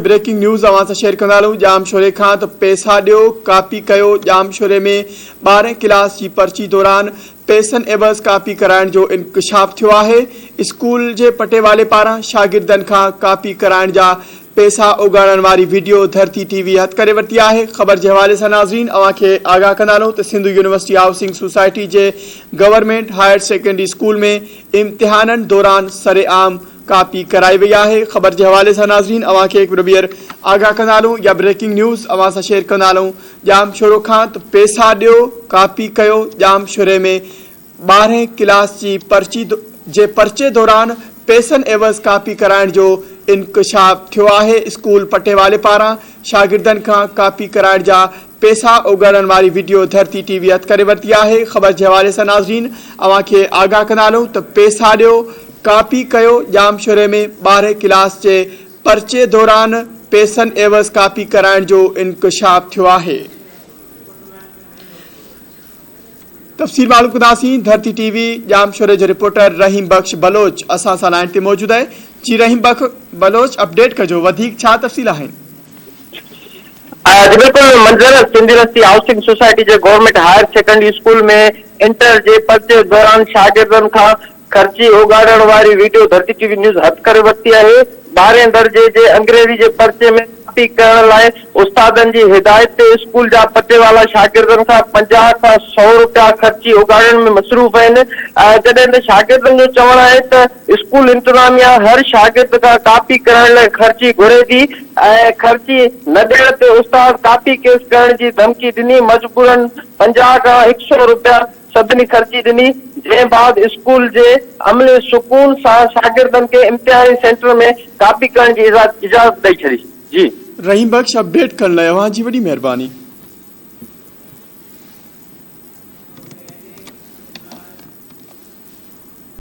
Breaking news اوهان سان share ڪندا هلون ڄامشوري کان ته پئسا ڏيو ڪاپي ڪيو ڄامشوري ۾ ٻارهين ڪلاس جي پرچي دوران پئسن عيوض ڪاپي ڪرائڻ جو انڪشاف ٿيو آهي اسڪول جي پٽيوالي پاران شاگردن کان ڪاپي ڪرائڻ جا پئسا اوڳاڙڻ واري وڊيو ڌرتي ٽي وي هٿ ڪري ورتي آهي. خبر جي حوالي سان ناظرين اوهان کي آگاهه ڪندا هلون ته سنڌ يونيورسٽي هائوسنگ سوسائٽي جي گورنمينٽ هائير سيڪنڊري اسڪول ۾ امتحانن دوران سرعام ڪاپي ڪرائي وئي آهي. خبر جي حوالي سان ناظرين اوهان کي هڪ ڀيرو ٻيهر آگاهه ڪندا هلون يا بريڪنگ نيوز اوهان سان شيئر ڪندا هلون ڄامشورو کان ته پئسا ڏيو ڪاپي ڪيو ڄامشوري ۾ ٻارهين ڪلاس جي پرچي جي پرچي دوران پئسن عيوض ڪاپي ڪرائڻ جو انڪشاف ٿيو آهي، اسڪول پٽيوالي پاران شاگردن کان ڪاپي ڪرائڻ جا پئسا اوڳاڙڻ واري وڊيو ڌرتي ٽي وي هٿ ڪري ورتي آهي، خبر جي حوالي سان ناظرين اوهان کي آگاهه ڪندا هلون ته پئسا ڏيو ڪاپي ڪيو ڄامشوري ۾ ٻارهين ڪلاس جي پرچي دوران پئسن عيوض ڪاپي ڪرائڻ جو انڪشاف ٿيو آهي. تفصيل معلوم ڪنداسين ڌرتي ٽي وي ڄامشوري جو رپورٽر رحيم بخش بلوچ اسان سان لائين تي موجود آهي جي رحيم بخش بلوچ اپڊيٽ ڪجو وڌيڪ ڇا تفصيل آهن. جي بلڪل منظر سنڌ يونيورسٽي هائوسنگ سوسائٽي جي government higher secondary school ۾ inter جي پرچي دوران شاگردن کان خرچي اوڳاڙڻ واري ويڊيو ڌرتي ٽي وي نيوز هٿ ڪري ورتي آهي. ٻارهين درجي جي انگريزي جي پرچي ۾ ڪاپي ڪرڻ لاء استادن جي هدايت تي اسڪول جا پٽيوالا شاگردن کان 50 کان سئو روپيا خرچي اوڳاڙڻ ۾ مصروف آهن جڏهن ته شاگردن جو چوڻ آهي ته اسڪول انتظاميا هر شاگرد کان ڪاپي ڪرڻ لاء خرچي گهري ٿي ۽ خرچي نه ڏيڻ تي استاد ڪاپي ڪيس ڪرڻ جي ڌمڪي ڏني مجبورن 50 کان هڪ سئو روپيا سڀني خرچي ڏني، جنهن بعد اسڪول جي عملي سڪون سان شاگردن کي امتحاني سينٽر ۾ ڪاپي ڪرڻ جي اجازت ڏئي ڇڏي. جي. رحيم بخش اپڊيٽ ڪرڻ لاء اوهان جي وڏي مهرباني.